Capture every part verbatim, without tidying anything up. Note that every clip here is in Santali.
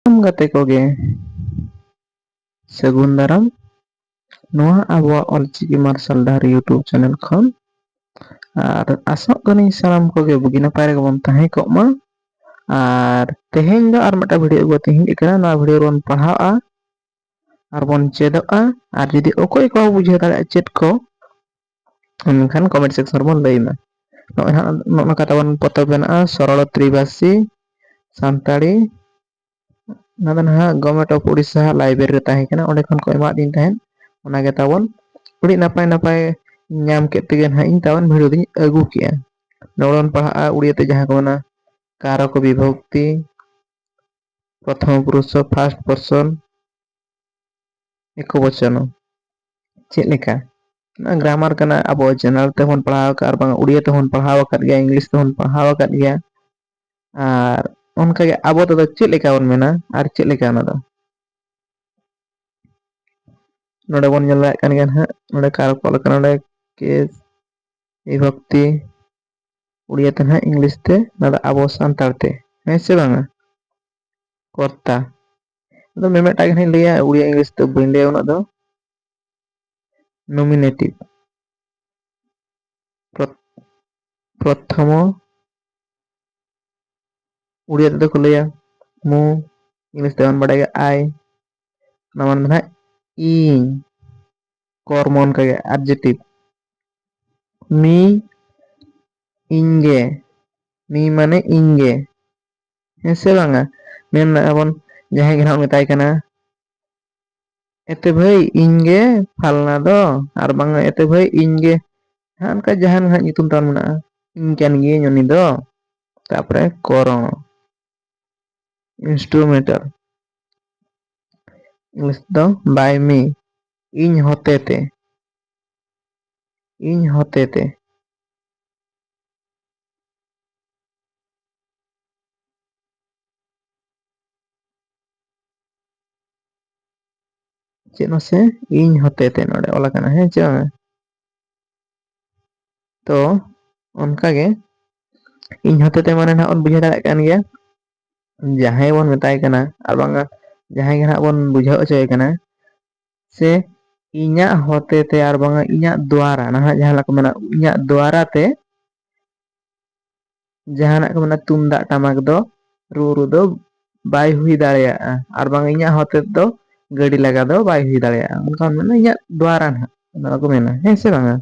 ᱥᱟᱱᱟᱢ ᱜᱟᱛᱮ ᱠᱚᱜᱮ ᱥᱟᱹᱜᱩᱱ ᱫᱟᱨᱟᱢ ᱱᱚᱣᱟ ᱟᱵᱚᱣᱟᱜ ᱚᱞᱪᱤᱠᱤ ᱢᱟᱨᱥᱟᱞ ᱰᱟᱦᱟᱨ YouTube ᱪᱮᱱᱮᱞ ᱠᱷᱚᱱ᱾ ᱟᱨ ᱟᱥᱚᱜ ᱠᱟᱹᱱᱟᱹᱧ ᱥᱟᱱᱟᱢ ᱠᱚᱜᱮ ᱵᱩᱜᱤ ᱱᱟᱯᱟᱭ ᱨᱮᱜᱮ ᱵᱚᱱ ᱛᱟᱦᱮᱸ ᱠᱚᱜ ᱢᱟ᱾ ᱟᱨ ᱛᱮᱦᱮᱧ ᱫᱚ ᱟᱨ ᱢᱤᱫᱴᱟᱝ ᱵᱷᱤᱰᱤᱭᱳ ᱟᱹᱜᱩ ᱠᱟᱛᱮ ᱦᱮᱡ ᱟᱠᱟᱱᱟ᱾ ᱱᱚᱣᱟ ᱵᱷᱤᱰᱤᱭᱳ ᱨᱮᱵᱚᱱ ᱯᱟᱲᱦᱟᱜᱼᱟ ᱟᱨ ᱵᱚᱱ ᱪᱮᱫᱚᱜᱼᱟ᱾ ᱟᱨ ᱡᱩᱫᱤ ᱚᱠᱚᱭ ᱠᱚ ᱵᱩᱡᱷᱟᱹᱣ ᱫᱟᱲᱮᱭᱟᱜᱼᱟ ᱪᱮᱫ ᱠᱚ, ᱮᱱᱠᱷᱟᱱ ᱠᱚᱢᱮᱱᱴ ᱥᱮᱠᱥᱚᱱ ᱨᱮᱵᱚᱱ ᱞᱟᱹᱭ ᱢᱟ᱾ ᱱᱚᱜᱼᱚᱭ ᱦᱟᱸᱜ ᱱᱚᱜᱼᱚ ᱱᱚᱝᱠᱟ ᱛᱟᱵᱚᱱ ᱯᱚᱛᱚᱵ ᱢᱮᱱᱟᱜᱼᱟ, ᱥᱚᱨᱚᱞ ᱛᱨᱤᱵᱟᱥᱤ ᱥᱟᱱᱛᱟᱲᱤ᱾ ᱚᱱᱟ ᱫᱚ ᱱᱟᱦᱟᱜ Government of Odisha library ᱨᱮ ᱛᱟᱦᱮᱸ ᱠᱟᱱᱟ, ᱚᱸᱰᱮ ᱠᱷᱚᱱ ᱠᱚ ᱮᱢᱟᱫᱤᱧ ᱛᱟᱦᱮᱸᱫ᱾ ᱚᱱᱟᱜᱮ ᱛᱟᱵᱚᱱ ᱟᱹᱰᱤ ᱱᱟᱯᱟᱭ ᱱᱟᱯᱟᱭ ᱧᱟᱢ ᱠᱮᱫ ᱛᱮᱜᱮ ᱱᱟᱦᱟᱜ ᱤᱧ ᱛᱟᱵᱚᱱ ᱵᱷᱤᱰᱤᱭᱳ ᱫᱚᱧ ᱟᱹᱜᱩ ᱠᱮᱜᱼᱟ᱾ ᱱᱚᱰᱮ ᱵᱚᱱ ᱯᱟᱲᱦᱟᱜᱼᱟ ᱩᱲᱤᱭᱟᱹ ᱛᱮ ᱡᱟᱦᱟᱸ ᱠᱚ ᱢᱮᱱᱟ ᱠᱟᱨᱚᱠ ᱵᱤᱵᱷᱚᱠᱛᱤ, ᱯᱨᱚᱛᱷᱚᱢ ᱯᱩᱨᱩᱥ, first person, ᱮᱠᱚ ᱵᱚᱪᱚᱱᱚ᱾ ᱪᱮᱫ ᱞᱮᱠᱟ? ᱚᱱᱟ ᱜᱨᱟᱢᱟᱨ ᱠᱟᱱᱟ, ᱟᱵᱚ ᱡᱮᱱᱟᱨᱮᱞ ᱛᱮᱦᱚᱸ ᱵᱚᱱ ᱯᱟᱲᱦᱟᱣ ᱟᱠᱟᱫ, ᱟᱨ ᱵᱟᱝ ᱩᱲᱤᱭᱟᱹ ᱛᱮᱦᱚᱸ ᱵᱚᱱ ᱯᱟᱲᱦᱟᱣ ᱟᱠᱟᱫ ᱜᱮᱭᱟ, ᱤᱝᱞᱤᱥ ᱛᱮᱦᱚᱸ ᱵᱚᱱ ᱯᱟᱲᱦᱟᱣ ᱟᱠᱟᱫ ᱜᱮᱭᱟ᱾ ᱟᱨ ᱚᱱᱠᱟᱜᱮ ᱟᱵᱚ ᱛᱮᱫᱚ ᱪᱮᱫ ᱞᱮᱠᱟ ᱵᱚᱱ ᱢᱮᱱᱟ ᱟᱨ ᱪᱮᱫ ᱞᱮᱠᱟ ᱚᱱᱟ ᱫᱚ? ᱱᱚᱰᱮ ᱵᱚᱱ ᱧᱮᱞ ᱫᱟᱲᱮᱭᱟᱜ ᱠᱟᱱ ᱜᱮᱭᱟ ᱱᱟᱦᱟᱜ, ᱱᱚᱰᱮ ᱠᱟᱨᱚᱠ ᱚᱞ ᱟᱠᱟᱱᱟ, ᱱᱚᱰᱮ ᱠᱮᱥ ᱵᱤᱵᱷᱚᱠᱛᱤ, ᱩᱲᱤᱭᱟ ᱛᱮ ᱱᱟᱦᱟᱜ, ᱤᱝᱞᱤᱥ ᱛᱮ, ᱱᱚᱣᱟ ᱫᱚ ᱟᱵᱚ ᱥᱟᱱᱛᱟᱲ ᱛᱮ, ᱦᱮᱸ ᱥᱮ ᱵᱟᱝᱟ? ᱠᱚᱨᱛᱟ᱾ ᱟᱫᱚ ᱢᱤᱢᱤᱫᱴᱟᱜ ᱜᱮ ᱱᱟᱦᱟᱜ ᱤᱧ ᱞᱟᱹᱭᱟ, ᱩᱲᱤᱭᱟ ᱤᱝᱞᱤᱥ ᱛᱮ ᱵᱟᱹᱧ ᱞᱟᱹᱭᱟ ᱩᱱᱟᱹᱜ ᱫᱚ᱾ ᱱᱚᱢᱤᱱᱮᱴᱤᱵᱷ, ᱯᱨᱚᱛ-, ᱯᱨᱚᱛᱷᱚᱢᱚ, ᱩᱲᱤᱭᱟ ᱛᱮᱫᱚ ᱠᱚ ᱞᱟᱹᱭᱟ ᱢᱩ, ᱤᱝᱞᱤᱥ ᱛᱮᱵᱚᱱ ᱵᱟᱰᱟᱭ ᱜᱮᱭᱟ ᱟᱭ, ᱚᱱᱟ ᱢᱟᱱᱮ ᱫᱚ ᱱᱟᱦᱟᱜ ᱤᱧ᱾ ᱠᱚᱨᱢᱚ ᱚᱱᱠᱟᱜᱮ, ᱟᱰᱡᱮᱠᱴᱤᱵᱷ, ᱢᱤ, ᱤᱧ ᱜᱮ, ᱢᱤ ᱢᱟᱱᱮ ᱤᱧ ᱜᱮ, ᱦᱮᱸ ᱥᱮ ᱵᱟᱝᱟ? ᱢᱮᱱ ᱟᱵᱚᱱ ᱡᱟᱦᱟᱸᱭ ᱜᱮ ᱱᱟᱦᱟᱜ ᱢᱮᱛᱟᱭ ᱠᱟᱱᱟ, "ᱮᱛᱮ ᱵᱷᱟᱹᱭ, ᱤᱧ ᱜᱮ ᱯᱷᱟᱞᱱᱟ ᱫᱚ", ᱟᱨ ᱵᱟᱝᱟ, "ᱮᱛᱮ ᱵᱷᱟᱹᱭ, ᱤᱧ ᱜᱮ", ᱦᱟᱸᱜ ᱚᱱᱠᱟ ᱡᱟᱦᱟᱸ ᱱᱟᱦᱟᱜ ᱧᱩᱛᱩᱢ ᱛᱟᱢ ᱢᱮᱱᱟᱜᱼᱟ, "ᱤᱧ ᱠᱟᱱ ᱜᱤᱭᱟᱹᱧ ᱩᱱᱤ ᱫᱚ", ᱛᱟᱯᱚᱨᱮ ᱠᱚᱨᱚ, ᱤᱱᱥᱴᱨᱩᱢᱮᱱᱴᱟᱞ, ᱤᱝᱞᱤᱥ ᱫᱚ by me, ᱤᱧ ᱦᱚᱛᱮᱛᱮ, ᱤᱧ ᱦᱚᱛᱮᱛᱮ᱾ ᱪᱮᱫ ᱢᱟᱥᱮ? ᱤᱧ ᱦᱚᱛᱮᱛᱮ ᱱᱚᱰᱮ ᱚᱞ ᱟᱠᱟᱱᱟ, ᱦᱮᱸ ᱪᱮ ᱵᱟᱝᱟ? ᱛᱚ ᱚᱱᱠᱟᱜᱮ ᱤᱧ ᱦᱚᱛᱮᱛᱮ ᱢᱟᱱᱮ ᱱᱟᱦᱟᱜ ᱵᱚᱱ ᱵᱩᱡᱷᱟᱹᱣ ᱫᱟᱲᱮᱭᱟᱜ ᱠᱟᱱ ᱜᱮᱭᱟ᱾ ᱡᱟᱦᱟᱸᱭ ᱵᱚᱱ ᱢᱮᱛᱟᱭ ᱠᱟᱱᱟ ᱟᱨ ᱵᱟᱝᱟ ᱡᱟᱦᱟᱸᱭ ᱜᱮ ᱱᱟᱦᱟᱜ ᱵᱚᱱ ᱵᱩᱡᱷᱟᱹᱣ ᱦᱚᱪᱚᱭᱮ ᱠᱟᱱᱟ, ᱥᱮ ᱤᱧᱟᱹᱜ ᱦᱚᱛᱮ ᱛᱮ ᱟᱨ ᱵᱟᱝᱟ ᱤᱧᱟᱹᱜ ᱫᱩᱣᱟᱨᱟ, ᱱᱟᱦᱟᱜ ᱡᱟᱦᱟᱸ ᱞᱮᱠᱟ ᱢᱮᱱᱟᱜ, ᱤᱧᱟᱹᱜ ᱫᱩᱣᱟᱨᱟ ᱛᱮ ᱡᱟᱦᱟᱱᱟᱜ ᱠᱚ ᱢᱮᱱᱟ, ᱛᱩᱢᱫᱟᱜ ᱴᱟᱢᱟᱠ ᱫᱚ ᱨᱩ ᱨᱩ ᱫᱚ ᱵᱟᱭ ᱦᱩᱭ ᱫᱟᱲᱮᱭᱟᱜᱼᱟ, ᱟᱨ ᱵᱟᱝ ᱤᱧᱟᱹᱜ ᱦᱚᱛᱮ ᱫᱚ ᱜᱟᱹᱰᱤ ᱞᱟᱜᱟ ᱫᱚ ᱵᱟᱭ ᱦᱩᱭ ᱫᱟᱲᱮᱭᱟᱜᱼᱟ, ᱚᱱᱠᱟ ᱢᱮᱱᱟ ᱤᱧᱟᱹᱜ ᱫᱩᱣᱟᱨᱟ ᱱᱟᱦᱟᱜ, ᱚᱱᱟ ᱠᱚ ᱢᱮᱱᱟ, ᱦᱮᱸ ᱥᱮ ᱵᱟᱝᱟ?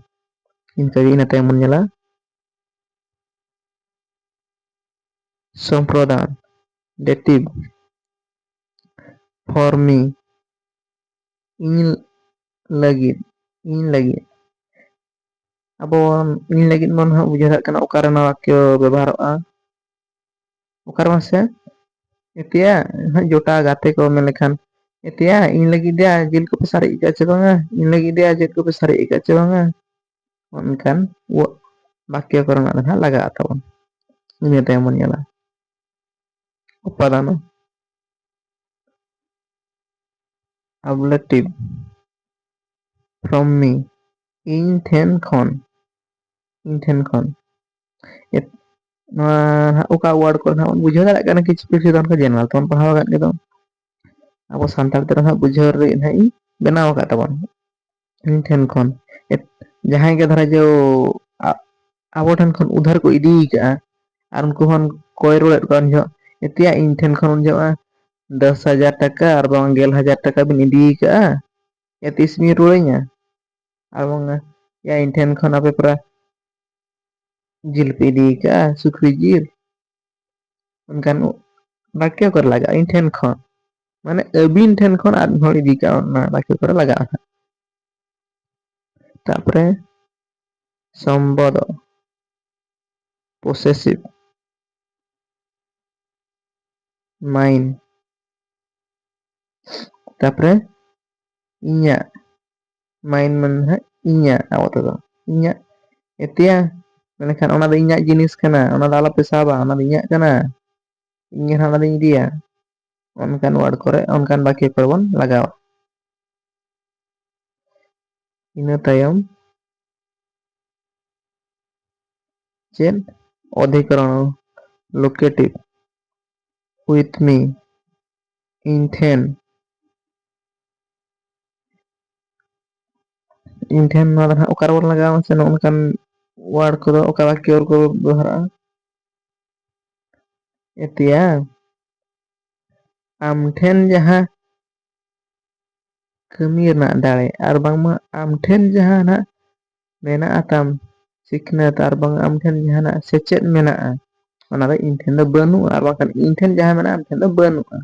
ᱤᱱᱠᱟᱹ ᱜᱮ ᱤᱱᱟᱹ ᱛᱟᱭᱚᱢ ᱵᱚᱱ ᱧᱮᱞᱟ ᱥᱚᱢᱯᱨᱚᱫᱟᱱ, dative, for me, ᱤᱧ ᱞᱟᱹᱜᱤᱫ, ᱤᱧ ᱞᱟᱹᱜᱤᱫ᱾ ᱟᱵᱚ ᱤᱧ ᱞᱟᱹᱜᱤᱫ ᱢᱟ ᱱᱟᱦᱟᱜ ᱵᱩᱡᱷᱟᱹᱣ ᱫᱟᱲᱮᱭᱟᱜ ᱠᱟᱱᱟ ᱚᱠᱟᱨᱮ ᱱᱚᱣᱟ ᱵᱟᱠᱭᱚ ᱵᱮᱵᱚᱦᱟᱨᱚᱜᱼᱟ, ᱚᱠᱟᱨᱮ ᱢᱟᱥᱮ? ᱮᱛᱮᱭᱟ, ᱱᱟᱦᱟᱜ ᱡᱚᱴᱟ ᱜᱟᱛᱮ ᱠᱚ ᱢᱮᱱ ᱞᱮᱠᱷᱟᱱ, "ᱮᱛᱮᱭᱟ, ᱤᱧ ᱞᱟᱹᱜᱤᱫ ᱫᱮᱭᱟ ᱡᱤᱞ ᱠᱚᱯᱮ ᱥᱟᱨᱮᱡ ᱟᱠᱟᱫ ᱪᱮ ᱵᱟᱝᱟ? ᱤᱧ ᱞᱟᱹᱜᱤᱫ ᱫᱮᱭᱟ ᱡᱤᱞ ᱠᱚᱯᱮ ᱥᱟᱨᱮᱡ ᱟᱠᱟᱫ ᱪᱮ ᱵᱟᱝᱟ?" ᱚᱱᱠᱟᱱ ᱵᱟᱠᱭᱚ ᱠᱚᱨᱮᱱᱟᱜ ᱫᱚ ᱱᱟᱦᱟᱜ ᱞᱟᱜᱟᱜ ᱛᱟᱵᱚᱱ᱾ ᱤᱱᱟᱹ ᱛᱟᱭᱚᱢ ᱵᱚᱱ ᱧᱮᱞᱟ ᱩᱯᱟᱫᱟᱱᱚ, ablative, from me, ᱤᱧ ᱴᱷᱮᱱ ᱠᱷᱚᱱ, ᱤᱧ ᱴᱷᱮᱱ ᱠᱷᱚᱱ᱾ ᱮᱛ-, ᱱᱚᱣᱟ ᱱᱟᱦᱟᱜ ᱚᱠᱟ word ᱠᱚ ᱱᱟᱦᱟᱜ ᱵᱚᱱ ᱵᱩᱡᱷᱟᱹᱣ ᱫᱟᱲᱮᱭᱟᱜ ᱠᱟᱱᱟ, ᱠᱤᱪᱷᱩ ᱠᱤᱪᱷᱩ ᱫᱚ ᱚᱱᱠᱟ general ᱛᱮᱵᱚᱱ ᱯᱟᱲᱦᱟᱣ ᱟᱠᱟᱫ ᱜᱮᱫᱚ᱾ ᱟᱵᱚ ᱥᱟᱱᱛᱟᱲ ᱛᱮ ᱱᱟᱦᱟᱜ ᱵᱩᱡᱷᱟᱹᱣ ᱨᱮ ᱱᱟᱦᱟᱜ ᱤᱧ ᱵᱮᱱᱟᱣ ᱟᱠᱟᱫ ᱛᱟᱵᱚᱱ᱾ ᱤᱧ ᱴᱷᱮᱱ ᱠᱷᱚᱱ, ᱮᱛ-, ᱡᱟᱦᱟᱸᱭ ᱜᱮ ᱫᱷᱚᱨᱟ ᱡᱚ ᱟ-, ᱟᱵᱚ ᱴᱷᱮᱱ ᱠᱷᱚᱱ ᱩᱫᱷᱟᱹᱨ ᱠᱚ ᱤᱫᱤ ᱠᱟᱜᱼᱟ, ᱟᱨ ᱩᱱᱠᱩ ᱦᱚᱸ ᱠᱚᱭ ᱨᱩᱣᱟᱹᱲᱮᱫ ᱠᱚᱣᱟ ᱩᱱ ᱡᱚᱦᱚᱜ, "ᱮᱛᱮᱭᱟ, ᱤᱧ ᱴᱷᱮᱱ ᱠᱷᱚᱱ ᱩᱱ ᱡᱚᱦᱚᱜ ᱫᱚᱥ ᱦᱟᱡᱟᱨ ᱴᱟᱠᱟ ᱟᱨ ᱵᱟᱝ ᱜᱮᱞ ᱦᱟᱡᱟᱨ ᱴᱟᱠᱟ ᱵᱤᱱ ᱤᱫᱤ ᱠᱟᱜᱼᱟ, ᱮ, ᱛᱤᱥ ᱵᱤᱱ ᱨᱩᱣᱟᱹᱲᱟᱹᱧᱟ?" ᱟᱨ ᱵᱟᱝᱟ, "ᱭᱟ, ᱤᱧ ᱴᱷᱮᱱ ᱠᱷᱚᱱ ᱟᱯᱮ ᱯᱮᱨᱟ ᱡᱤᱞ ᱯᱮ ᱤᱫᱤ ᱠᱟᱜᱼᱟ, ᱥᱩᱠᱨᱤ ᱡᱤᱞ?" ᱚᱱᱠᱟᱱ ᱵᱟᱠᱭᱚ ᱠᱚᱨᱮ ᱞᱟᱜᱟᱜᱼᱟ, "ᱤᱧ ᱴᱷᱮᱱ ᱠᱷᱚᱱ", ᱢᱟᱱᱮ ᱟᱹᱵᱤᱱ ᱴᱷᱮᱱ ᱠᱷᱚᱱ ᱟᱨ ᱢᱤᱫ ᱦᱚᱲ ᱤᱫᱤ ᱠᱟᱜᱼᱟ, ᱚᱱᱟ ᱵᱟᱠᱭᱚ ᱠᱚᱨᱮ ᱞᱟᱜᱟᱜᱼᱟ ᱦᱟᱸᱜ᱾ ᱛᱟᱨᱯᱚᱨᱮ ᱥᱚᱢᱵᱚᱫᱚ, possessive, mine᱾ ᱛᱟᱨᱯᱚᱨᱮ ᱤᱧᱟᱹᱜ, mine ᱢᱟᱱᱮ ᱦᱟᱸᱜ ᱤᱧᱟᱹᱜ, ᱟᱵᱚ ᱛᱮᱫᱚ ᱤᱧᱟᱹᱜ᱾ ᱮᱛᱮᱭᱟ, ᱢᱮᱱᱠᱷᱟᱱ ᱚᱱᱟ ᱫᱚ ᱤᱧᱟᱹᱜ ᱡᱤᱱᱤᱥ ᱠᱟᱱᱟ, ᱚᱱᱟ ᱫᱚ ᱟᱞᱚᱯᱮ ᱥᱟᱵᱟ, ᱚᱱᱟ ᱫᱚ ᱤᱧᱟᱹᱜ ᱠᱟᱱᱟ, ᱤᱧ ᱜᱮ ᱦᱟᱸᱜ ᱚᱱᱟ ᱫᱚᱧ ᱤᱫᱤᱭᱟ᱾ ᱚᱱᱠᱟᱱ word ᱠᱚᱨᱮ, ᱚᱱᱠᱟᱱ ᱵᱟᱠᱭᱚ ᱠᱚᱨᱮ ᱵᱚᱱ ᱞᱟᱜᱟᱣᱟ᱾ ᱤᱱᱟᱹ ᱛᱟᱭᱚᱢ ᱪᱮᱫ? ᱚᱫᱷᱤᱠᱚᱨᱚᱬ, locative, with me, ᱤᱧ ᱴᱷᱮᱱ᱾ ᱤᱧ ᱴᱷᱮᱱ ᱱᱚᱣᱟ ᱫᱚ ᱱᱟᱦᱟᱜ ᱚᱠᱟ ᱨᱮᱵᱚᱱ ᱞᱟᱜᱟᱣᱟ ᱥᱮ ᱱᱚᱜᱼᱚ ᱱᱚᱝᱠᱟᱱ word ᱠᱚᱫᱚ, ᱚᱠᱟ ᱵᱟᱠᱭᱚ ᱨᱮᱠᱚ ᱵᱮᱵᱚᱦᱟᱨᱚᱜᱼᱟ? ᱮᱛᱮᱭᱟ, ᱟᱢ ᱴᱷᱮᱱ ᱡᱟᱦᱟᱸ ᱠᱟᱹᱢᱤ ᱨᱮᱱᱟᱜ ᱫᱟᱲᱮ ᱟᱨ ᱵᱟᱝᱢᱟ ᱟᱢ ᱴᱷᱮᱱ ᱡᱟᱦᱟᱸ ᱱᱟᱜ ᱢᱮᱱᱟᱜᱼᱟ ᱛᱟᱢ ᱥᱤᱠᱷᱱᱟᱹᱛ ᱟᱨ ᱵᱟᱝ ᱟᱢ ᱴᱷᱮᱱ ᱡᱟᱦᱟᱸ ᱱᱟᱜ ᱥᱮᱪᱮᱫ ᱢᱮᱱᱟᱜᱼᱟ, ᱚᱱᱟ ᱫᱚ ᱤᱧ ᱴᱷᱮᱱ ᱫᱚ ᱵᱟᱹᱱᱩᱜᱼᱟ, ᱟᱨ ᱵᱟᱝᱠᱷᱟᱱ ᱤᱧ ᱴᱷᱮᱱ ᱡᱟᱦᱟᱸ ᱢᱮᱱᱟᱜᱼᱟ ᱟᱢ ᱴᱷᱮᱱ ᱫᱚ ᱵᱟᱹᱱᱩᱜᱼᱟ᱾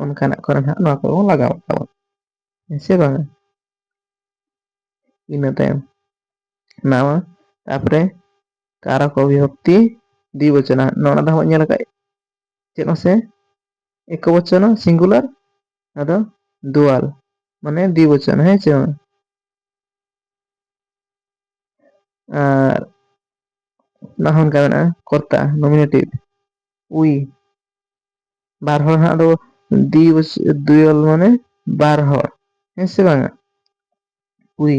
ᱚᱱᱠᱟᱱᱟᱜ ᱠᱚᱨᱮ ᱱᱟᱦᱟᱜ ᱱᱚᱣᱟ ᱠᱚᱵᱚᱱ ᱞᱟᱜᱟᱣ ᱛᱟᱵᱚᱱ, ᱦᱮᱸ ᱥᱮ ᱵᱟᱝᱟ? ᱤᱱᱟᱹ ᱛᱟᱭᱚᱢ ᱱᱟᱣᱟ, ᱛᱟᱨᱯᱚᱨᱮ ᱠᱟᱨᱚᱠ ᱚᱵᱤᱵᱷᱚᱠᱛᱤ ᱫᱤᱵᱚᱪᱚᱱᱟ, ᱱᱚᱣᱟ ᱫᱚ ᱦᱟᱸᱜ ᱧᱮᱞ ᱟᱠᱟᱫ ᱪᱮᱫ ᱢᱟᱥᱮ? ᱮᱠᱚᱵᱚᱪᱚᱱ singular, ᱟᱫᱚ dual ᱢᱟᱱᱮ ᱫᱤᱵᱚᱪᱚᱱ, ᱦᱮᱸ ᱪᱮ ᱵᱟᱝ? ᱟᱨ ᱚᱱᱟ ᱦᱚᱸ ᱚᱱᱠᱟ ᱢᱮᱱᱟᱜᱼᱟ, ᱠᱚᱨᱛᱟ, nominative, we, ᱵᱟᱨ ᱦᱚᱲ ᱦᱟᱸᱜ ᱫᱚ ᱫᱤᱵᱚᱪ-, dual ᱢᱟᱱᱮ ᱵᱟᱨ ᱦᱚᱲ, ᱦᱮᱸ ᱥᱮ ᱵᱟᱝᱟ? We,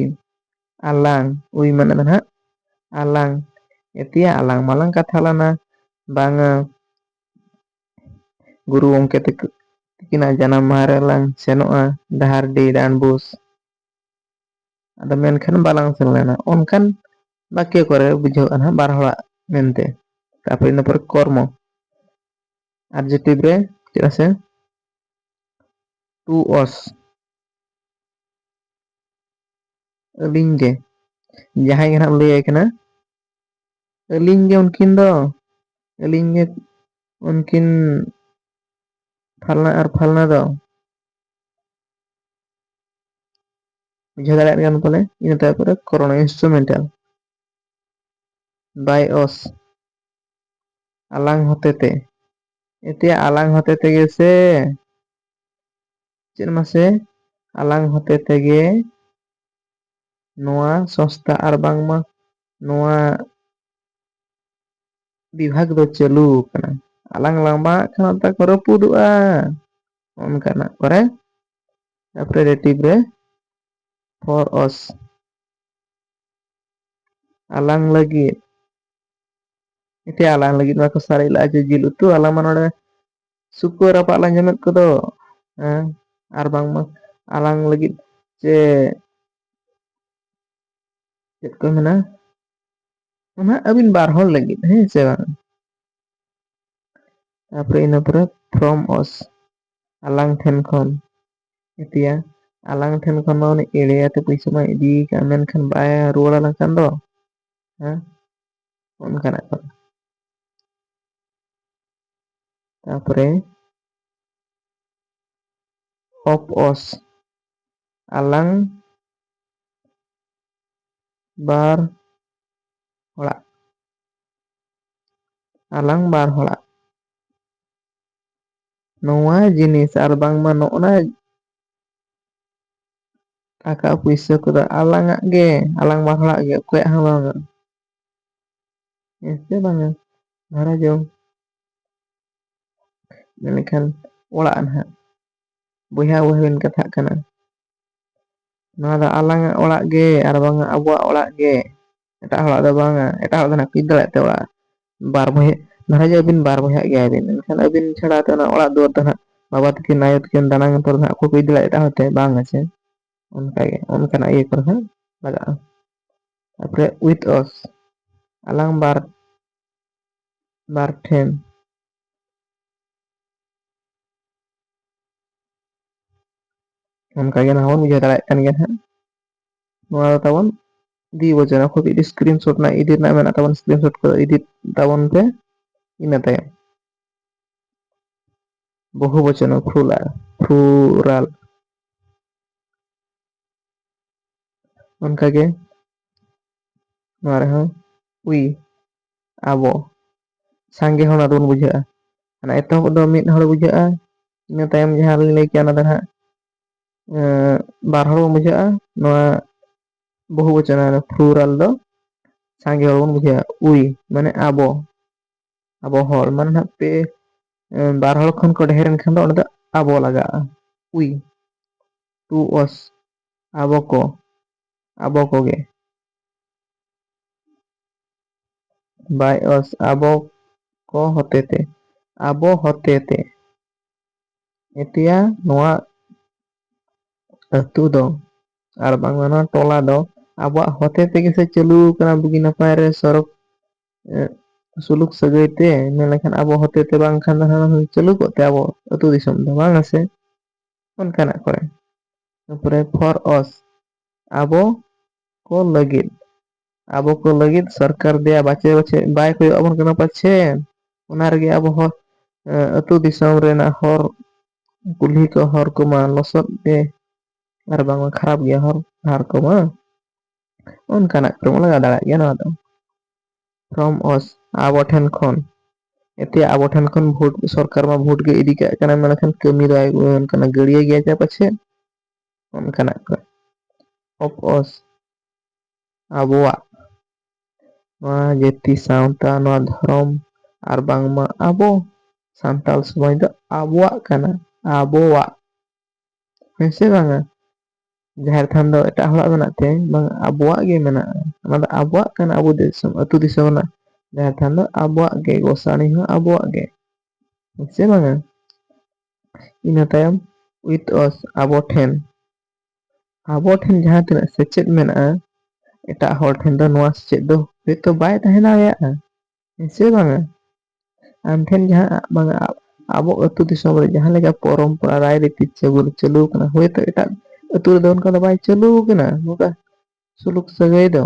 ᱟᱞᱟᱝ, we ᱢᱟᱱᱮ ᱫᱚ ᱱᱟᱦᱟᱜ ᱟᱞᱟᱝ, ᱮᱛᱮᱭᱟ ᱟᱞᱟᱝ ᱢᱟᱞᱟᱝ ᱠᱟᱛᱷᱟ ᱞᱮᱱᱟ, ᱵᱟᱝᱟ ᱜᱩᱨᱩ ᱜᱚᱢᱠᱮ ᱛᱟᱠᱚ, ᱛᱟᱹᱠᱤᱱᱟᱜ ᱡᱟᱱᱟᱢ ᱢᱟᱦᱟ ᱨᱮᱞᱟᱝ ᱥᱮᱱᱚᱜᱼᱟ ᱰᱟᱦᱟᱨᱰᱤ ᱰᱟᱱᱰᱵᱳᱥ᱾ ᱟᱫᱚ ᱢᱮᱱᱠᱷᱟᱱ ᱵᱟᱞᱟᱝ ᱥᱮᱱ ᱞᱮᱱᱟ, ᱚᱱᱠᱟᱱ ᱵᱟᱠᱭᱚ ᱠᱚᱨᱮ ᱵᱩᱡᱷᱟᱹᱜᱼᱟ ᱱᱟᱦᱟᱜ ᱵᱟᱨ ᱦᱚᱲᱟᱜ ᱢᱮᱱᱛᱮ᱾ ᱛᱟᱨᱯᱚᱨᱮ ᱤᱱᱟᱹ ᱯᱚᱨᱮ ᱠᱚᱨᱢᱚ, adjective ᱨᱮ ᱪᱮᱫᱟᱜ ᱥᱮ to us, ᱟᱹᱞᱤᱧ ᱜᱮ, ᱡᱟᱦᱟᱸᱭ ᱜᱮ ᱱᱟᱦᱟᱜ ᱞᱟᱹᱭᱟᱭ ᱠᱟᱱᱟ, ᱟᱹᱞᱤᱧ ᱜᱮ ᱩᱱᱠᱤᱱ ᱫᱚ, ᱟᱹᱞᱤᱧ ᱜᱮ ᱩᱱᱠᱤᱱ ᱯᱷᱟᱞᱱᱟ ᱟᱨ ᱯᱷᱟᱞᱱᱟ ᱫᱚ᱾ ᱵᱩᱡᱷᱟᱹᱣ ᱫᱟᱲᱮᱭᱟᱜ ᱠᱟᱱᱟ ᱯᱟᱞᱮ? ᱤᱱᱟᱹ ᱛᱟᱨᱯᱚᱨᱮ ᱠᱚᱨᱚᱱ, instrumental, by us, ᱟᱞᱟᱝ ᱦᱚᱛᱮᱛᱮ᱾ ᱮᱛᱮᱭᱟ ᱟᱞᱟᱝ ᱦᱚᱛᱮ ᱛᱮᱜᱮ ᱥᱮ, ᱪᱮᱫ ᱢᱟᱥᱮ? ᱟᱞᱟᱝ ᱦᱚᱛᱮ ᱛᱮᱜᱮ ᱱᱚᱣᱟ ᱥᱚᱝᱥᱛᱷᱟ ᱟᱨ ᱵᱟᱝᱢᱟ ᱱᱚᱣᱟ ᱵᱤᱵᱷᱟᱜᱽ ᱫᱚ ᱪᱟᱹᱞᱩ ᱟᱠᱟᱱᱟ᱾ ᱟᱞᱟᱝ ᱞᱟᱝ ᱵᱟᱝᱟᱜ ᱠᱷᱟᱱ ᱚᱱᱟ ᱠᱚ ᱨᱟᱹᱯᱩᱫᱚᱜᱼᱟ, ᱚᱱᱠᱟᱱᱟᱜ ᱠᱚᱨᱮ᱾ ᱛᱟᱨᱯᱚᱨᱮ relative ᱨᱮ for us, ᱟᱞᱟᱝ ᱞᱟᱹᱜᱤᱫ᱾ ᱮᱛᱮ ᱟᱞᱟᱝ ᱞᱟᱹᱜᱤᱫ ᱢᱟ ᱠᱚ ᱥᱟᱨᱮᱡ ᱞᱟᱜᱼᱟ ᱡᱮ ᱡᱤᱞ ᱩᱛᱩ, ᱟᱞᱟᱝ ᱢᱟ ᱱᱚᱰᱮ ᱥᱩᱠ ᱠᱚ ᱨᱟᱯᱟᱜ ᱞᱟᱝ ᱡᱚᱢᱮᱫ ᱠᱚᱫᱚ, ᱦᱮᱸ, ᱟᱨ ᱵᱟᱝᱢᱟ ᱟᱞᱟᱝ ᱞᱟᱹᱜᱤᱫ ᱪᱮ ᱪᱮᱫ ᱠᱚ ᱢᱮᱱᱟ, ᱚᱱᱟ ᱟᱹᱵᱤᱱ ᱵᱟᱨ ᱦᱚᱲ ᱞᱟᱹᱜᱤᱫ, ᱦᱮᱸ ᱥᱮ ᱵᱟᱝ? ᱛᱟᱯᱚᱨᱮ ᱤᱱᱟᱹ ᱯᱚᱨᱮ from us, ᱟᱞᱟᱝ ᱴᱷᱮᱱ ᱠᱷᱚᱱ᱾ ᱮᱛᱤᱭᱟ, ᱟᱞᱟᱝ ᱴᱷᱮᱱ ᱠᱷᱚᱱ ᱢᱟ ᱩᱱᱤ ᱮᱲᱮᱭᱟᱛᱮ ᱯᱩᱭᱥᱟᱹ ᱢᱟ ᱤᱫᱤ ᱠᱟᱜᱼᱟ, ᱢᱮᱱᱠᱷᱟᱱ ᱵᱟᱭ ᱨᱩᱣᱟᱹᱲ ᱟᱞᱟᱝ ᱠᱟᱱ ᱫᱚ, ᱦᱮᱸ, ᱚᱱᱠᱟᱱᱟᱜ ᱠᱟᱱᱟ᱾ ᱛᱟᱯᱚᱨᱮ of us, ᱟᱞᱟᱝ ᱵᱟᱨ ᱦᱚᱲᱟᱜ, ᱟᱞᱟᱝ ᱵᱟᱨ ᱦᱚᱲᱟᱜ ᱱᱚᱣᱟ ᱡᱤᱱᱤᱥ ᱟᱨ ᱵᱟᱝᱢᱟ ᱱᱚᱜᱼᱱᱟ ᱴᱟᱠᱟ ᱯᱩᱭᱥᱟᱹ ᱠᱚᱫᱚ ᱟᱞᱟᱝᱟᱜ ᱜᱮ, ᱟᱞᱟᱝ ᱵᱟᱨ ᱦᱚᱲᱟᱜ ᱜᱮ, ᱚᱠᱚᱭᱟᱜ ᱦᱚᱸ ᱵᱟᱝᱟ᱾ ᱦᱮᱸ ᱥᱮ ᱵᱟᱝᱟ? ᱫᱷᱟᱨᱟ ᱡᱚᱝ᱾ ᱢᱮᱱᱠᱷᱟᱱ ᱚᱲᱟᱜ ᱱᱟᱦᱟᱜ, ᱵᱚᱭᱦᱟ ᱵᱚᱭᱦᱟ ᱵᱤᱱ ᱠᱟᱛᱷᱟᱜ ᱠᱟᱱᱟ, ᱱᱚᱣᱟ ᱫᱚ ᱟᱞᱟᱝᱟᱜ ᱚᱲᱟᱜ ᱜᱮ ᱟᱨ ᱵᱟᱝᱟ ᱟᱵᱚᱣᱟᱜ ᱚᱲᱟᱜ ᱜᱮ, ᱮᱴᱟᱜ ᱦᱚᱲᱟᱜ ᱫᱚ ᱵᱟᱝᱟ᱾ ᱮᱴᱟᱜ ᱦᱚᱲ ᱫᱚ ᱱᱟᱦᱟᱜ ᱠᱚ ᱤᱫᱤ ᱫᱟᱲᱮᱭᱟᱜ ᱛᱮ ᱚᱲᱟᱜ, ᱵᱟᱨ ᱵᱚᱭᱦᱟ, ᱫᱷᱟᱨᱟ ᱡᱮ ᱟᱹᱵᱤᱱ ᱵᱟᱨ ᱵᱚᱭᱦᱟᱜ ᱜᱮᱭᱟᱵᱤᱱ, ᱮᱱᱠᱷᱟᱱ ᱟᱹᱵᱤᱱ ᱪᱷᱟᱲᱟ ᱛᱚ ᱚᱱᱟ ᱚᱲᱟᱜ ᱫᱩᱣᱟᱹᱨ ᱫᱚ ᱱᱟᱦᱟᱜ ᱵᱟᱵᱟ ᱛᱟᱹᱠᱤᱱ, ᱟᱭᱳ ᱛᱟᱹᱠᱤᱱ, ᱫᱟᱱᱟᱝ ᱦᱚᱲ ᱫᱚ ᱱᱟᱦᱟᱜ ᱚᱠᱚᱭ ᱠᱚ ᱤᱫᱤ ᱫᱟᱲᱮᱭᱟᱜᱼᱟ? ᱮᱴᱟᱜ ᱦᱚᱲ ᱛᱮ ᱵᱟᱝᱟ ᱥᱮ? ᱚᱱᱠᱟᱜᱮ, ᱚᱱᱠᱟᱱᱟᱜ ᱤᱭᱟᱹ ᱠᱚᱨᱮ ᱦᱚᱸ ᱞᱟᱜᱟᱜᱼᱟ᱾ ᱛᱟᱯᱚᱨᱮ with us, ᱟᱞᱟᱝ ᱵᱟᱨ, ᱵᱟᱨ ᱴᱷᱮᱱ᱾ ᱚᱱᱠᱟᱜᱮ ᱱᱟᱦᱟᱜ ᱵᱚᱱ ᱵᱩᱡᱷᱟᱹᱣ ᱫᱟᱲᱮᱭᱟᱜ ᱠᱟᱱ ᱜᱮᱭᱟ ᱱᱟᱦᱟᱜ᱾ ᱱᱚᱣᱟ ᱫᱚ ᱛᱟᱵᱚᱱ ᱫᱤ ᱵᱚᱪᱚᱱ, ᱠᱷᱩᱵ ᱤᱫᱤ screenshot ᱨᱮᱱᱟᱜ ᱤᱫᱤ ᱨᱮᱱᱟᱜ ᱢᱮᱱᱟᱜ ᱛᱟᱵᱚᱱ, screenshot ᱠᱚ ᱤᱫᱤ ᱛᱟᱵᱚᱱ ᱯᱮ᱾ ᱤᱱᱟᱹ ᱛᱟᱭᱚᱢ ᱵᱚᱦᱩ ᱵᱚᱪᱚᱱ, plural, plural᱾ ᱚᱱᱠᱟᱜᱮ ᱱᱚᱣᱟ ᱨᱮᱦᱚᱸ we, ᱟᱵᱚ, ᱥᱟᱸᱜᱮ ᱦᱚᱲ ᱟᱫᱚ ᱵᱚᱱ ᱵᱩᱡᱷᱟᱹᱜᱼᱟ᱾ ᱚᱱᱟ ᱮᱛᱚᱦᱚᱵ ᱫᱚ ᱢᱤᱫ ᱦᱚᱲ ᱵᱩᱡᱷᱟᱹᱜᱼᱟ, ᱤᱱᱟᱹ ᱛᱟᱭᱚᱢ ᱡᱟᱦᱟᱸ ᱞᱤᱧ ᱞᱟᱹᱭ ᱠᱮᱜᱼᱟ, ᱚᱱᱟ ᱫᱚ ᱱᱟᱦᱟᱜ, ᱮᱸ, ᱵᱟᱨ ᱦᱚᱲ ᱵᱚᱱ ᱵᱩᱡᱷᱟᱹᱜᱼᱟ᱾ ᱱᱚᱣᱟ ᱵᱚᱦᱩ ᱵᱚᱪᱚᱱ, ᱚᱱᱟ plural ᱫᱚ ᱥᱟᱸᱜᱮ ᱦᱚᱲ ᱵᱚᱱ ᱵᱩᱡᱷᱟᱹᱜᱼᱟ᱾ We, ᱢᱟᱱᱮ ᱟᱵᱚ, ᱟᱵᱚ ᱦᱚᱲ, ᱢᱟᱱᱮ ᱱᱟᱦᱟᱜ ᱯᱮ, ᱮᱸ, ᱵᱟᱨ ᱦᱚᱲ ᱠᱷᱚᱱ ᱠᱚ ᱰᱷᱮᱨ ᱮᱱ ᱠᱷᱟᱱ ᱫᱚ ᱚᱸᱰᱮ ᱫᱚ ᱟᱵᱚ ᱞᱟᱜᱟᱜᱼᱟ᱾ We, to us, ᱟᱵᱚ ᱠᱚ, ᱟᱵᱚ ᱠᱚᱜᱮ᱾ By us, ᱟᱵᱚ ᱠᱚ ᱦᱚᱛᱮᱛᱮ, ᱟᱵᱚ ᱦᱚᱛᱮᱛᱮ᱾ ᱮᱛᱮᱭᱟ ᱱᱚᱣᱟ ᱟᱹᱛᱩ ᱫᱚ ᱟᱨ ᱵᱟᱝᱢᱟ ᱱᱚᱣᱟ ᱴᱚᱞᱟ ᱫᱚ ᱟᱵᱚᱣᱟᱜ ᱦᱚᱛᱮ ᱛᱮᱜᱮ ᱥᱮ ᱪᱟᱹᱞᱩ ᱟᱠᱟᱱᱟ ᱵᱩᱜᱤ ᱱᱟᱯᱟᱭ ᱨᱮ ᱥᱚᱲᱚᱠ, ᱮ, ᱥᱩᱞᱩᱠ ᱥᱟᱹᱜᱟᱹᱭ ᱛᱮ, ᱢᱮᱱ ᱞᱮᱠᱷᱟᱱ ᱟᱵᱚ ᱦᱚᱛᱮ ᱛᱮ ᱵᱟᱝᱠᱷᱟᱱ ᱫᱚ ᱦᱟᱸᱜ ᱪᱟᱹᱞᱩ ᱠᱚᱜ ᱛᱮ ᱟᱵᱚ ᱟᱹᱛᱩ ᱫᱤᱥᱚᱢ ᱫᱚ, ᱵᱟᱝ ᱟ ᱥᱮ? ᱚᱱᱠᱟᱱᱟᱜ ᱠᱚᱨᱮ᱾ ᱛᱟᱨᱯᱚᱨᱮ for us, ᱟᱵᱚ ᱠᱚ ᱞᱟᱹᱜᱤᱫ, ᱟᱵᱚ ᱠᱚ ᱞᱟᱹᱜᱤᱫ ᱥᱚᱨᱠᱟᱨ ᱫᱮᱭᱟ ᱵᱟᱪᱮ ᱵᱟᱪᱮ ᱵᱟᱭ ᱠᱚᱭᱚᱜ ᱟᱵᱚᱱ ᱠᱟᱱᱟ ᱯᱟᱪᱷᱮ᱾ ᱚᱱᱟ ᱨᱮᱜᱮ ᱟᱵᱚ ᱦᱚᱸ, ᱮ, ᱟᱹᱛᱩ ᱫᱤᱥᱚᱢ ᱨᱮᱱᱟᱜ ᱦᱚᱨ ᱠᱩᱞᱦᱤ ᱠᱚ, ᱦᱚᱨ ᱠᱚᱢᱟ ᱞᱚᱥᱚᱫ ᱜᱮ ᱟᱨ ᱵᱟᱝᱢᱟ ᱠᱷᱟᱨᱟᱯ ᱜᱮᱭᱟ ᱦᱚᱨ ᱰᱟᱦᱟᱨ ᱠᱚᱢᱟ᱾ ᱚᱱᱠᱟᱱᱟᱜ ᱠᱚᱨᱮ ᱵᱚᱱ ᱞᱟᱜᱟᱣ ᱫᱟᱲᱮᱭᱟᱜ ᱜᱮᱭᱟ ᱱᱚᱣᱟ ᱫᱚ᱾ From us, ᱟᱵᱚ ᱴᱷᱮᱱ ᱠᱷᱚᱱ᱾ ᱮᱛᱮ ᱟᱵᱚ ᱴᱷᱮᱱ ᱠᱷᱚᱱ ᱵᱷᱳᱴ, ᱥᱚᱨᱠᱟᱨ ᱢᱟ ᱵᱷᱳᱴ ᱜᱮ ᱤᱫᱤ ᱠᱟᱜ ᱠᱟᱱᱟ, ᱢᱮᱱᱠᱷᱟᱱ ᱠᱟᱹᱢᱤ ᱫᱚ ᱟᱭ ᱚᱱᱠᱟᱱᱟᱜ ᱜᱟᱹᱲᱭᱟᱹ ᱜᱮᱭᱟ ᱪᱮ ᱯᱟᱪᱷᱮ? ᱚᱱᱠᱟᱱᱟᱜ ᱠᱚ᱾ Of us, ᱟᱵᱚᱣᱟᱜ᱾ ᱱᱚᱣᱟ ᱡᱟᱹᱛᱤ, ᱥᱟᱶᱛᱟ, ᱱᱚᱣᱟ ᱫᱷᱚᱨᱚᱢ ᱟᱨ ᱵᱟᱝᱢᱟ ᱟᱵᱚ ᱥᱟᱱᱛᱟᱲ ᱥᱚᱢᱟᱡᱽ ᱫᱚ ᱟᱵᱚᱣᱟᱜ ᱠᱟᱱᱟ, ᱟᱵᱚᱣᱟᱜ᱾ ᱦᱮᱸ ᱥᱮ ᱵᱟᱝᱟ? ᱡᱟᱦᱮᱨ ᱛᱷᱟᱱ ᱫᱚ ᱮᱴᱟᱜ ᱦᱚᱲᱟᱜ ᱢᱮᱱᱟᱜ ᱛᱮ ᱵᱟᱝ, ᱟᱵᱚᱣᱟᱜ ᱜᱮ ᱢᱮᱱᱟᱜᱼᱟ᱾ ᱚᱱᱟ ᱫᱚ ᱟᱵᱚᱣᱟᱜ ᱠᱟᱱᱟ, ᱟᱵᱚ ᱫᱤᱥᱚᱢ, ᱟᱹᱛᱩ ᱫᱤᱥᱚᱢ ᱨᱮᱱᱟᱜ ᱡᱟᱦᱮᱨ ᱛᱷᱟᱱ ᱫᱚ ᱟᱵᱚᱣᱟᱜ ᱜᱮ, ᱜᱚᱥᱟᱬᱮ ᱦᱚᱸ ᱟᱵᱚᱣᱟᱜ ᱜᱮ᱾ ᱦᱮᱸ ᱥᱮ ᱵᱟᱝᱟ? ᱤᱱᱟᱹ ᱛᱟᱭᱚᱢ with us, ᱟᱵᱚ ᱴᱷᱮᱱ᱾ ᱟᱵᱚ ᱴᱷᱮᱱ ᱡᱟᱦᱟᱸ ᱛᱤᱱᱟᱹᱜ ᱥᱮᱪᱮᱫ ᱢᱮᱱᱟᱜᱼᱟ, ᱮᱴᱟᱜ ᱦᱚᱲ ᱴᱷᱮᱱ ᱫᱚ ᱱᱚᱣᱟ ᱥᱮᱪᱮᱫ ᱫᱚ ᱦᱳᱭᱛᱳ ᱵᱟᱭ ᱛᱟᱦᱮᱸ ᱫᱟᱲᱮᱭᱟᱜᱼᱟ᱾ ᱦᱮᱸ ᱥᱮ ᱵᱟᱝᱟ? ᱟᱢ ᱴᱷᱮᱱ ᱡᱟᱦᱟᱸ, ᱵᱟᱝᱟ, ᱟᱵᱚ ᱟᱹᱛᱩ ᱫᱤᱥᱚᱢ ᱨᱮ ᱡᱟᱦᱟᱸ ᱞᱮᱠᱟ ᱯᱚᱨᱚᱢᱯᱚᱨᱟ, ᱨᱟᱭᱨᱤᱛᱤ ᱪᱟᱹᱞᱩ, ᱪᱟᱹᱞᱩ ᱠᱟᱱᱟ, ᱦᱳᱭᱛᱳ ᱮᱴᱟᱜ ᱟᱹᱛᱩ ᱨᱮᱫᱚ ᱚᱱᱠᱟ ᱫᱚ ᱵᱟᱭ ᱪᱟᱹᱞᱩ ᱠᱟᱱᱟ, ᱱᱚᱝᱠᱟ ᱥᱩᱞᱩᱠ ᱥᱟᱹᱜᱟᱹᱭ ᱫᱚ᱾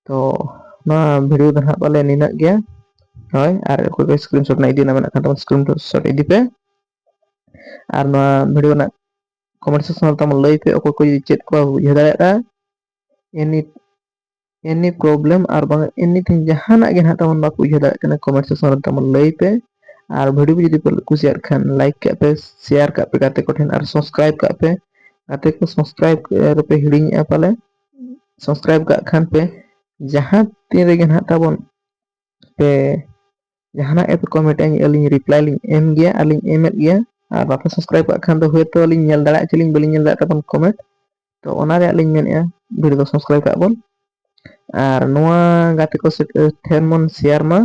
ᱛᱚ ᱱᱚᱣᱟ video ᱫᱚ ᱱᱟᱦᱟᱜ ᱯᱟᱞᱮ ᱱᱤᱱᱟᱹᱜ ᱜᱮ᱾ ᱦᱳᱭ, ᱟᱨ ᱚᱠᱚᱭ ᱠᱚ screenshot ᱨᱮᱱᱟᱜ ᱤᱫᱤ ᱨᱮᱱᱟᱜ ᱢᱮᱱᱟᱜ ᱠᱷᱟᱱ ᱛᱟᱵᱚᱱ screenshot ᱤᱫᱤ ᱯᱮ᱾ ᱟᱨ ᱱᱚᱣᱟ video ᱨᱮᱱᱟᱜ comment section ᱨᱮ ᱛᱟᱵᱚᱱ ᱞᱟᱹᱭ ᱯᱮ, ᱚᱠᱚᱭ ᱠᱚ ᱡᱩᱫᱤ ᱪᱮᱫ ᱠᱚ ᱵᱟᱠᱚ ᱵᱩᱡᱷᱟᱹᱣ ᱫᱟᱲᱮᱭᱟᱜᱼᱟ, any, any problem ᱟᱨ ᱵᱟᱝ anything ᱡᱟᱦᱟᱱᱟᱜ ᱜᱮ ᱱᱟᱦᱟᱜ ᱛᱟᱵᱚᱱ ᱵᱟᱠᱚ ᱵᱩᱡᱷᱟᱹᱣ ᱫᱟᱲᱮᱭᱟᱜ ᱠᱟᱱᱟ, comment section ᱨᱮ ᱛᱟᱵᱚᱱ ᱞᱟᱹᱭ ᱯᱮ᱾ ᱟᱨ video ᱠᱚ ᱡᱩᱫᱤ ᱯᱮ ᱠᱩᱥᱤᱭᱟᱜ ᱠᱷᱟᱱ like ᱠᱟᱜ ᱯᱮ, share ᱠᱟᱜ ᱯᱮ ᱜᱟᱛᱮ ᱠᱚᱴᱷᱮᱱ ᱟᱨ subscribe ᱠᱟᱜ ᱯᱮ᱾ ᱜᱟᱛᱮ ᱠᱚ subscribe ᱨᱮᱯᱮ ᱦᱤᱲᱤᱧᱮᱜᱼᱟ ᱯᱟᱞᱮ, subscribe ᱠᱟᱜ ᱠᱷᱟᱱ ᱯᱮ᱾ ᱡᱟᱦᱟᱸ ᱛᱤᱱ ᱨᱮᱜᱮ ᱱᱟᱦᱟᱜ ᱛᱟᱵᱚᱱ ᱯᱮ ᱡᱟᱦᱟᱱᱟᱜ ᱜᱮᱯᱮ comment ᱟᱹᱧ, ᱟᱹᱞᱤᱧ reply ᱞᱤᱧ ᱮᱢ ᱜᱮᱭᱟ ᱟᱨ ᱞᱤᱧ ᱮᱢᱮᱫ ᱜᱮᱭᱟ᱾ ᱟᱨ ᱵᱟᱯᱮ subscribe ᱠᱟᱜ ᱠᱷᱟᱱ ᱫᱚ ᱦᱳᱭᱛᱳ ᱟᱹᱞᱤᱧ ᱧᱮᱞ ᱫᱟᱲᱮᱭᱟᱜ ᱪᱚᱞᱤᱧ ᱵᱟᱹᱞᱤᱧ ᱧᱮᱞ ᱫᱟᱲᱮᱭᱟᱜ ᱛᱟᱵᱚᱱ comment᱾ ᱛᱚ ᱚᱱᱟ ᱨᱮᱭᱟᱜ ᱞᱤᱧ ᱢᱮᱱᱮᱫᱼᱟ video ᱫᱚ subscribe ᱠᱟᱜ ᱵᱚᱱ᱾ ᱟᱨ ᱱᱚᱣᱟ ᱜᱟᱛᱮ ᱠᱚ ᱥᱮ-, ᱴᱷᱮᱱ ᱵᱚᱱ share ᱢᱟ᱾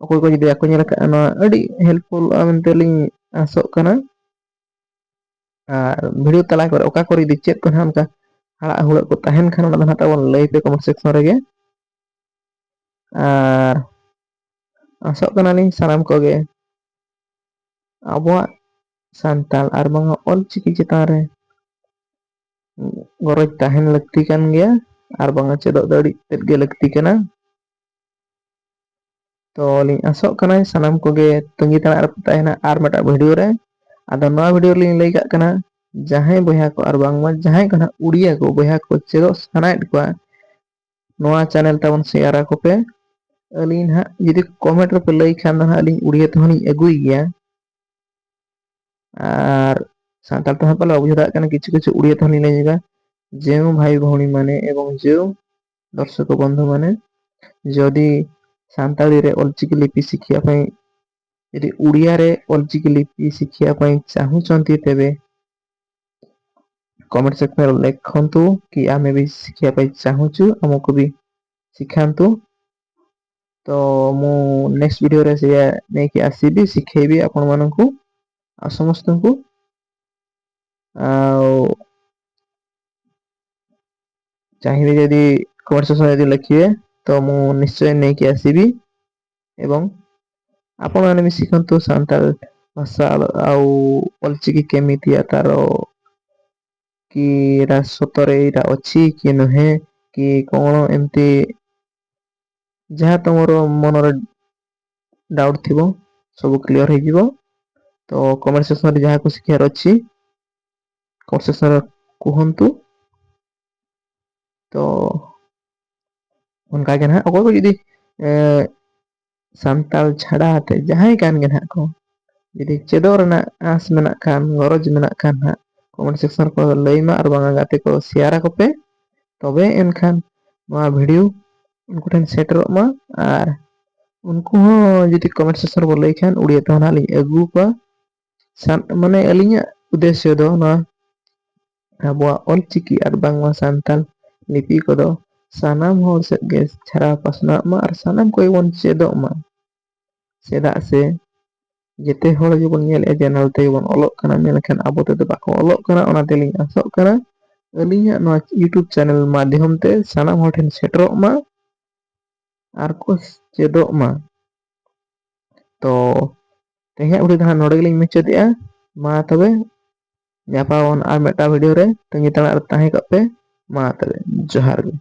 ᱚᱠᱚᱭ ᱠᱚ ᱡᱩᱫᱤ ᱵᱟᱠᱚ ᱧᱮᱞ ᱟᱠᱟᱫᱼᱟ, ᱱᱚᱣᱟ ᱟᱹᱰᱤ helpfulᱚᱜᱼᱟ ᱢᱮᱱᱛᱮ ᱞᱤᱧ ᱟᱥᱚᱜ ᱠᱟᱱᱟ᱾ ᱟᱨ video ᱛᱟᱞᱟ ᱠᱚᱨᱮ ᱚᱠᱟ ᱠᱚᱨᱮ ᱡᱩᱫᱤ ᱪᱮᱫ ᱠᱚ ᱱᱟᱦᱟᱜ ᱚᱱᱠᱟ ᱦᱟᱲᱟᱜ ᱦᱩᱲᱟᱹᱜ ᱠᱚ ᱛᱟᱦᱮᱱ ᱠᱷᱟᱱ, ᱚᱱᱟ ᱫᱚ ᱱᱟᱦᱟᱜ ᱛᱟᱵᱚᱱ ᱞᱟᱹᱭ ᱯᱮ comment section ᱨᱮᱜᱮ᱾ ᱟᱨ ᱟᱥᱚᱜ ᱠᱟᱱᱟᱞᱤᱧ ᱥᱟᱱᱟᱢ ᱠᱚᱜᱮ ᱟᱵᱚᱣᱟᱜ ᱥᱟᱱᱛᱟᱲ ᱟᱨ ᱵᱟᱝᱟ ᱚᱞᱪᱤᱠᱤ ᱪᱮᱛᱟᱱ ᱨᱮ ᱜᱚᱨᱚᱡᱽ ᱛᱟᱦᱮᱱ ᱞᱟᱹᱠᱛᱤ ᱠᱟᱱ ᱜᱮᱭᱟ, ᱟᱨ ᱵᱟᱝᱟ ᱪᱮᱫᱚᱜ ᱫᱚ ᱟᱹᱰᱤ ᱛᱮᱫ ᱜᱮ ᱞᱟᱹᱠᱛᱤ ᱠᱟᱱᱟ᱾ ᱛᱚ ᱞᱤᱧ ᱟᱥᱚᱜ ᱠᱟᱱᱟ ᱥᱟᱱᱟᱢ ᱠᱚᱜᱮ ᱛᱟᱺᱜᱤ ᱛᱟᱲᱟᱜ ᱨᱮᱯᱮ ᱛᱟᱦᱮᱱᱟ ᱟᱨ ᱢᱤᱫᱴᱟᱜ video ᱨᱮ᱾ ᱟᱫᱚ ᱱᱚᱣᱟ video ᱨᱮᱞᱤᱧ ᱞᱟᱹᱭ ᱠᱟᱜ ᱠᱟᱱᱟ, ᱡᱟᱦᱟᱸᱭ ᱵᱚᱭᱦᱟ ᱠᱚ ᱟᱨ ᱵᱟᱝᱢᱟ ᱡᱟᱦᱟᱸᱭ ᱠᱚ ᱱᱟᱦᱟᱜ ᱩᱲᱤᱭᱟ ᱠᱚ ᱵᱚᱭᱦᱟ ᱠᱚ ᱪᱮᱫᱚᱜ ᱥᱟᱱᱟᱭᱮᱫ ᱠᱚᱣᱟ, ᱱᱚᱣᱟ channel ᱛᱟᱵᱚᱱ share ᱟᱠᱚ ᱯᱮ᱾ ᱟᱹᱞᱤᱧ ᱱᱟᱦᱟᱜ ᱡᱩᱫᱤ comment ᱨᱮᱯᱮ ᱞᱟᱹᱭ ᱠᱷᱟᱱ ᱫᱚ ᱱᱟᱦᱟᱜ ᱟᱹᱞᱤᱧ ᱩᱲᱤᱭᱟ ᱛᱮᱦᱚᱸ ᱞᱤᱧ ᱟᱹᱜᱩᱭ ᱜᱮᱭᱟ᱾ ᱟᱨ ᱥᱟᱱᱛᱟᱲ ᱛᱮᱦᱚᱸ ᱯᱟᱞᱮ ᱵᱟᱵᱚ ᱵᱩᱡᱷᱟᱹᱣ ᱫᱟᱲᱮᱭᱟᱜ ᱠᱟᱱᱟ, ᱠᱤᱪᱷᱩ ᱠᱤᱪᱷᱩ ᱩᱲᱤᱭᱟ ᱛᱮᱦᱚᱸ ᱞᱤᱧ ᱞᱟᱹᱭ ᱧᱚᱜᱟ᱾ ଯେଉଁ ଭାଇ ଭଉଣୀମାନେ ଏବଂ ଯେଉଁ ଦର୍ଶକ ବନ୍ଧୁମାନେ ଯଦି ᱥᱟᱱᱛᱟᱲᱤ ᱨᱮ ᱚᱞᱪᱤᱠᱤ ᱞᱤᱯᱤ ᱥᱤᱠᱷᱤᱭᱟ ପାଇଁ, ଯଦି ଓଡ଼ିଆରେ ଅଲଚିକି ଲିପି ଶିଖିବା ପାଇଁ ଚାହୁଁଛନ୍ତି, ତେବେ comment section ରେ ଲେଖନ୍ତୁ କି ଆମେ ବି ଶିଖିବା ପାଇଁ ଚାହୁଁଛୁ, ଆମକୁ ବି ଶିଖାନ୍ତୁ। ତ ମୁଁ next video ରେ ସେଇଆ ନେଇକି ଆସିବି, ଶିଖେଇବି ଆପଣମାନଙ୍କୁ, ଆଉ ସମସ୍ତଙ୍କୁ। ଆଉ ଚାହିଁବେ ଯଦି comment section ରେ ଯଦି ଲେଖିବେ, ତ ମୁଁ ନିଶ୍ଚୟ ନେଇକି ଆସିବି। ଏବଂ ଆପଣମାନେ ବି ଶିଖନ୍ତୁ ସାନ୍ତାଳ ଭାଷା ଆଉ ଅଲଚିକି କେମିତିଆ ତାର, କି ଏଇଟା ସତରେ ଏଇଟା ଅଛି କି ନୁହେଁ, କି କ'ଣ ଏମିତି ଯାହା ତମର ମନରେ ଡାଉଟ୍ ଥିବ, ସବୁ କ୍ଲିୟର ହେଇଯିବ। ତ comment section ରେ ଯାହାକୁ ଶିଖିବାର ଅଛି, comment section ରେ କୁହନ୍ତୁ। ᱛᱚ ᱚᱱᱠᱟ ᱜᱮ ᱱᱟᱦᱟᱜ ᱚᱠᱚᱭ ᱠᱚ ᱡᱩᱫᱤ, ᱮ, ᱥᱟᱱᱛᱟᱲ ᱪᱷᱟᱰᱟ ᱟᱛᱮ ᱡᱟᱦᱟᱸᱭ ᱠᱟᱱ ᱜᱮ ᱱᱟᱦᱟᱜ ᱠᱚ, ᱡᱩᱫᱤ ᱪᱮᱫᱚᱜ ᱨᱮᱱᱟᱜ ᱟᱸᱥ ᱢᱮᱱᱟᱜ ᱠᱷᱟᱱ, ᱜᱚᱨᱚᱡᱽ ᱢᱮᱱᱟᱜ ᱠᱷᱟᱱ ᱱᱟᱦᱟᱜ comment section ᱨᱮᱠᱚ ᱞᱟᱹᱭ ᱢᱟ ᱟᱨ ᱵᱟᱝᱟ ᱜᱟᱛᱮ ᱠᱚ share ᱟᱠᱚ ᱯᱮ, ᱛᱚᱵᱮ ᱮᱱᱠᱷᱟᱱ ᱱᱚᱣᱟ video ᱩᱱᱠᱩ ᱴᱷᱮᱱ ᱥᱮᱴᱮᱨᱚᱜ ᱢᱟ᱾ ᱟᱨ ᱩᱱᱠᱩ ᱦᱚᱸ ᱡᱩᱫᱤ comment section ᱨᱮᱠᱚ ᱞᱟᱹᱭ ᱠᱷᱟᱱ, ᱩᱲᱤᱭᱟ ᱛᱮᱦᱚᱸ ᱱᱟᱦᱟᱜ ᱞᱤᱧ ᱟᱹᱜᱩ ᱠᱚᱣᱟ᱾ ᱥᱟᱱ-, ᱢᱟᱱᱮ ᱟᱹᱞᱤᱧᱟᱜ ᱩᱫᱽᱫᱮᱥᱥᱚ ᱫᱚ ᱱᱚᱣᱟ ᱟᱵᱚᱣᱟᱜ ᱚᱞᱪᱤᱠᱤ ᱟᱨ ᱵᱟᱝᱢᱟ ᱥᱟᱱᱛᱟᱲ ᱞᱤᱯᱤ ᱠᱚᱫᱚ ᱥᱟᱱᱟᱢ ᱦᱚᱲ ᱥᱮᱫ ᱜᱮ ᱪᱷᱟᱨᱟᱣ ᱯᱟᱥᱱᱟᱜ ᱢᱟ ᱟᱨ ᱥᱟᱱᱟᱢ ᱠᱚᱜᱮ ᱵᱚᱱ ᱪᱮᱫᱚᱜ ᱢᱟ᱾ ᱪᱮᱫᱟᱜ ᱥᱮ ᱡᱮᱛᱮ ᱦᱚᱲ ᱜᱮᱵᱚᱱ ᱧᱮᱞᱮᱫᱼᱟ ᱡᱮ ᱱᱚᱛᱮ ᱜᱮᱵᱚᱱ ᱚᱞᱚᱜ ᱠᱟᱱᱟ, ᱢᱮᱱᱠᱷᱟᱱ ᱟᱵᱚ ᱛᱮᱫᱚ ᱵᱟᱠᱚ ᱚᱞᱚᱜ ᱠᱟᱱᱟ᱾ ᱚᱱᱟ ᱛᱮᱞᱤᱧ ᱟᱥᱚᱜ ᱠᱟᱱᱟ ᱟᱹᱞᱤᱧᱟᱜ ᱱᱚᱣᱟ YouTube ᱪᱮᱱᱮᱞ ᱢᱟᱫᱽᱫᱷᱚᱢ ᱛᱮ ᱥᱟᱱᱟᱢ ᱦᱚᱲ ᱴᱷᱮᱱ ᱥᱮᱴᱮᱨᱚᱜ ᱢᱟ ᱟᱨ ᱠᱚ ᱪᱮᱫᱚᱜ ᱢᱟ᱾ ᱛᱚ ᱛᱮᱦᱮᱧᱟᱜ ᱵᱷᱤᱰᱤᱭᱳ ᱫᱚ ᱦᱟᱸᱜ ᱱᱚᱰᱮ ᱜᱮᱞᱤᱧ ᱢᱩᱪᱟᱹᱫᱮᱜᱼᱟ᱾ ᱢᱟ ᱛᱚᱵᱮ ᱧᱟᱯᱟᱢ ᱟᱵᱚᱱ ᱟᱨ ᱢᱤᱫᱴᱟᱝ ᱵᱷᱤᱰᱤᱭᱳ ᱨᱮ, ᱛᱟᱺᱜᱤ ᱛᱟᱲᱟᱜ ᱨᱮ ᱛᱟᱦᱮᱸ ᱠᱚᱜ ᱯᱮ᱾ ᱢᱟ ᱛᱚᱵᱮ ᱡᱚᱦᱟᱨ ᱜᱮ᱾